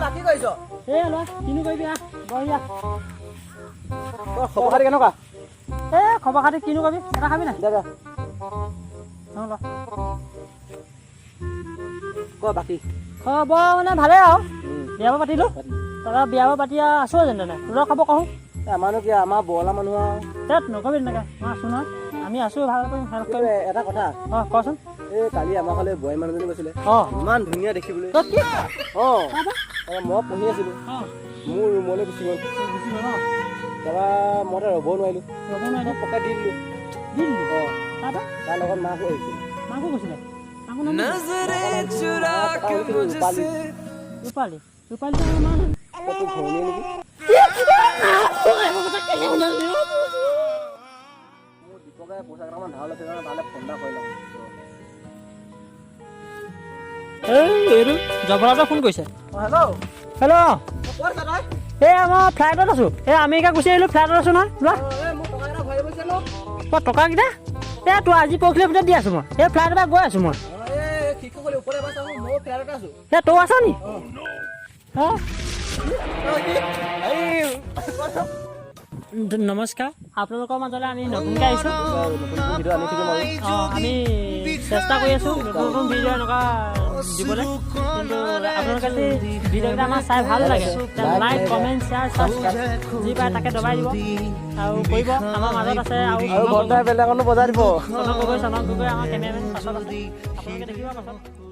লাকি কৰিছ? এই ল'ৰা, কিনো কৰিবি, আহ, বঢ়িয়া। তোৰ খবৰ খাতি কেনেকুৱা? এই খবৰ খাতি কিনো কৰিবি, এটা খাবি নাই? দে দে। অঁ, ল। ক বাকী। খবৰ মানে ভালেই আৰু, বিয়া বাৰু পাতিলোঁ। তাৰপৰা বিয়া বাৰু পাতি আৰু আছোঁ যেনে তেনে। তোৰ খবৰ কওঁ। এই আমাৰনো কি, আমাৰ বৰলা মানুহ আৰু। তেত, নকবি তেনেকৈ, মই আছোঁ নহয়, আমি আছোঁ, ভাল কৰিম, হেল্প কিন্তু কৰিম। এটা কথা। অঁ, কচোন। এই কালি আমাৰ ফালে বোৱাৰী মানুহজনী গৈছিলে। ইমান ধুনীয়া দেখিবলৈ। তই কি? অঁ, তাৰপৰা মই পঢ়ি আছিলোঁ। মোৰ ৰুমলৈ গুচি গ'ল। গুচি গ'ল ন? তাৰপৰা মই তাত ৰ'ব নোৱাৰিলোঁ। ৰ'ব নোৱাৰিলে? পকাই দি দিলোঁ। দি দিলি? অঁ। তাৰপৰা? তাৰ লগত মাকো আহিছিল। মাকো গৈছিলে? মাকো নাম কি? ৰূপালী। ৰূপালী, ৰূপালীটো আমাৰ মা নহয়। তোৰ ঘৈণীয়ে নেকি? মোৰ দীপকে পইচা কেইটামান ধাৰ লৈছে কাৰণে তালৈ ফোন এটা কৰি লওঁ। এই এইটো জবৰাতে ফোন কৰিছে। অঁ, হেল্ল'। হেল্ল'। ক'ত আছা তই? এই মই ফ্লাইটত আছোঁ। এই আমেৰিকা গুচি আহিলোঁ, ফ্লাইটত আছোঁ নহয় লোৱা। অঁ, এই মোক টকা এটা ঘূৰাই দিব ন। অ, টকাকেইটা এই তোৰ আজি পৰহিলৰ ভিতৰত দি আছোঁ মই। এই ফ্লাইটৰ পৰা গৈ আছোঁ মই। অঁ, এই শিক্ষক ক'লি ওপৰলৈ এবাৰ চাওঁ, ময়ো ফ্লাইটতে আছোঁ। এই তই আছ নি? অঁ। এই। নমস্কাৰ, আপোনালোকৰ মাজলৈ আমি নতুনকৈ আহিছোঁ। নতুন নতুন ভিডিঅ' আনি থাকিম আৰু। অঁ, আমি চেষ্টা কৰি আছোঁ নতুন নতুন ভিডিঅ' এনেকুৱা দিবলৈ। কিন্তু আপোনালোকে যদি ভিডিঅ'কেইটা আমাৰ চাই ভাল লাগে, লাইক, কমেণ্ট, শ্বেয়াৰ, ছাবস্ক্ৰাইব যি পায় তাকে দবাই দিব আৰু কৰিব। আমাৰ মাজত আছে আৰু আৰু ঘণ্টা বেলেগনো বজাই দিব। চনক গগৈ, চনক গগৈ আমাৰ কেমেৰামেন পাছত আছে, আপোনালোকে দেখিব পাছত।